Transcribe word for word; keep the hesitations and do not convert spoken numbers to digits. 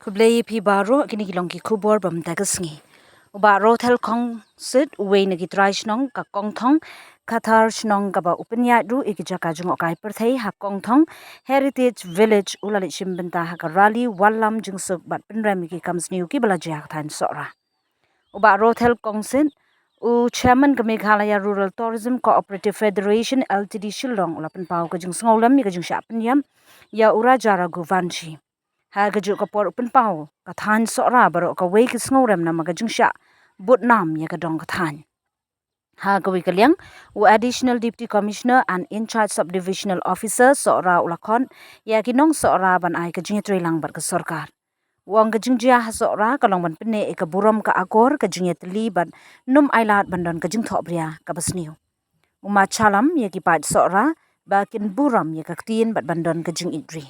Khublei phi baroh, kine ki long ki khubor ba mynta ka sngi. U Bah Rothel Kongsit, uwei na ki trai shnong ka Kongthong, ka thar shnong kaba u pynïaid ruh ïa ki jaka jngohkai pyrthei ha Kongthong Heritage Village, u la leit shim bynta ha ka rally wallam jingsuk bad pynrem ïa ki kam sniew kiba la jia ha ka thaiñ Sohra. U Bah Rothel Kongsit, u Chairman ka Meghalaya Rural Tourism Cooperative Federation Ltd Shillong, u la pynpaw ka jingsngewlem ïa ka jingshah pynïap ïa u Raja Raghuvanshi. Ha kajuh ka por u pynpaw ka thaiñ Sohra baroh kawei ka sngewrem namar ka jingshah bud nam ïa ka dong ka thaiñ. Ha kawei ka liang, u Additional Deputy Commissioner and in charge Subdivisional Officer Sohra u la khot ïa ki nong Sohra ban ai ka jingïatreilang bad ka sorkar. U ong ka jingjia ha Sohra ka long ban pynneh ïa ka burom ka akor, ka jingïatylli bad nym ailad ban don ka jingthohbria kaba sniew. U Machalam ïa ki paid Sohra ba kin burom ïa ka ktien bad ban don ka jingïeit ri.